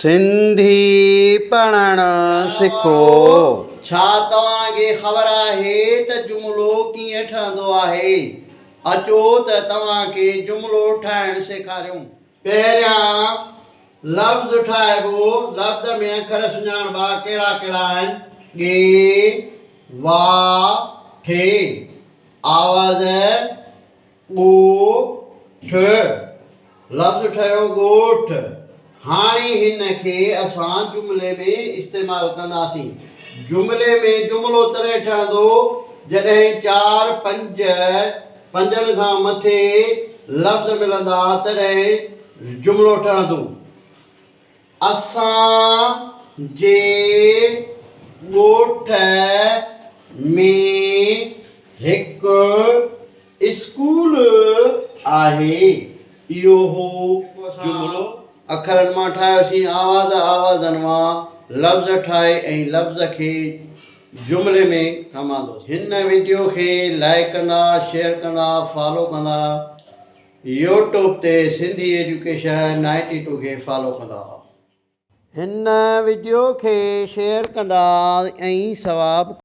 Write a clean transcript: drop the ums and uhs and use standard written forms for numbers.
سنڌي پڙهڻ سکو. ڇا توهان کي خبر آهي ته جملو ڪيئن ٺهندو آهي؟ اچو ته توهان کي جملو ٺاهڻ سيکاريون. پهريان لفظ ٺاهبو، لفظ ۾ اکر سڃاڻبا ڪهڙا ڪهڙا آهن، ڳي، وا، ٺي. آواز، ڳو، ٺ. لفظ ٺهيو ڳوٺ. هاڻي هن کي اسان جملي ۾ استعمال ڪنداسين. جملي ۾ جملو تڏهن ٺهندو جڏهن چار، پنج، پنجن کان مٿي لفظ ملندا تڏهن جملو ٺهندو. اسان جي ڳوٺ ۾ هڪ اسڪول آهي. اهو هو جملو. اکرن مان ٺاهيوسين آواز آوازن مان لفظ ٺاهي ۽ لفظ کي جملي ۾ ڪم آندوسين. هن وڊيو کي لائيڪ ڪندا شيئر ڪندا فالو ڪندا يوٽيوب تي سنڌي ايجوڪيشن 92 کي فالو ڪندا. هن وڊيو کي شيئر ڪندا ۽ ثواب.